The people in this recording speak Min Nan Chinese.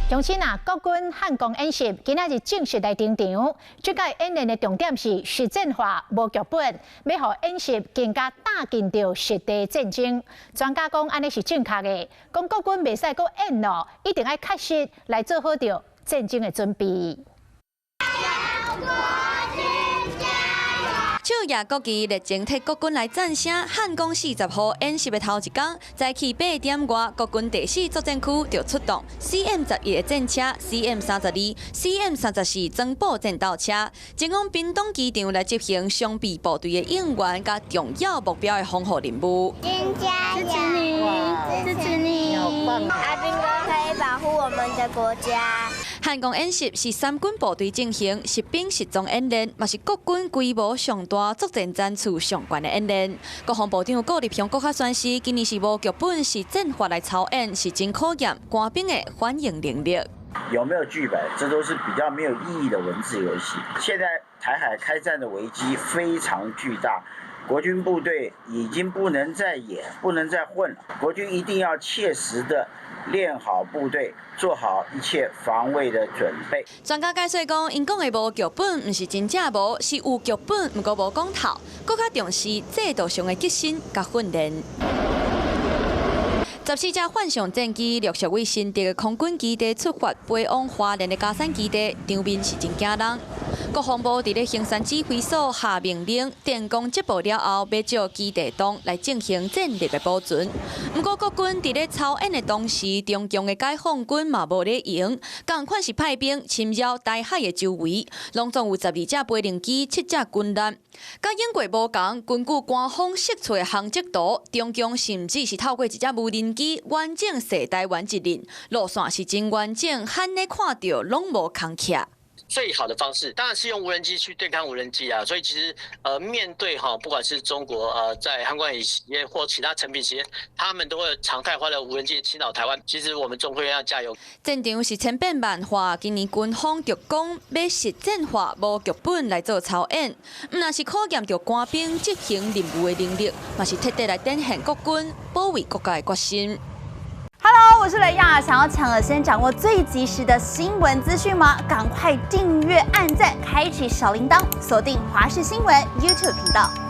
鄉親啊，國軍漢光演習今仔日正式來登場。這屆演練的重點是實戰化，無劇本，欲予演習更加貼近著實地戰爭。專家講按呢是正確的，講國軍袂使閣演咯，一定愛確實來做好著戰爭的準備。手舉國旗，熱情替國軍來讚聲。漢光40號演習的頭一工，早起8點外，國軍第四作戰區就出動 CM-11的戰車、CM-32、CM-34裝步戰鬥車，前往屏東機場來執行常備部隊的應援佮重要目標的防護任務。加油！支持你，支持你！阿兵哥可以保護我們的國家。漢光演習是三軍部隊進行實兵實裝演練，嘛是國軍規模上大、作戰層次上懸的演練。國防部長顧立雄閣較宣示，今年是無劇本，實戰化來操演，是真考驗官兵的反應能力。有沒有劇本？這都是比較沒有意義的文字遊戲。現在台海開戰的危機非常巨大，國軍部隊已經不能再演，不能再混了。國軍一定要切實的練好部隊，做好一切防衛的準備。專家解說講，𪜶講的無劇本，毋是真正無，是有劇本，毋過無講透，閣較重視制度上的革新佮訓練。14架幻象戰機陸續對新竹的空軍基地出發，飛往花蓮的佳山基地，場面是真驚人。國防部佇咧衡山指揮所下命令，電光接報了後，欲照基地檔來進行戰力的保存。毋過國軍佇咧操演的同時，中共的解放軍嘛無咧閒，仝款是派兵侵擾台海的周圍，攏總有12架飛行機、7架軍艦。佮英國無仝，根據官方釋出的航跡圖，中共甚至是透過一隻無人機完整踅台灣一輪，路線是真完整，罕咧看著攏無空隙。最好的方式當然是用無人機去對抗無人機啊，所以其實面對哈，不管是中國在漢光演習或其他成品實驗，他們都會常態化的無人機侵擾台灣。其實我們中科院要加油。戰場是千變萬化，今年軍方就講欲實戰化，無劇本來做操演，毋但是考驗著官兵執行任務的能力，嘛是徹底來展現國軍保衛國家的決心。 Hello，我是雷亞，想要搶先掌握最及時的新聞資訊嗎？趕快訂閱、按讚、開啟小鈴鐺，鎖定華視新聞 YouTube 頻道。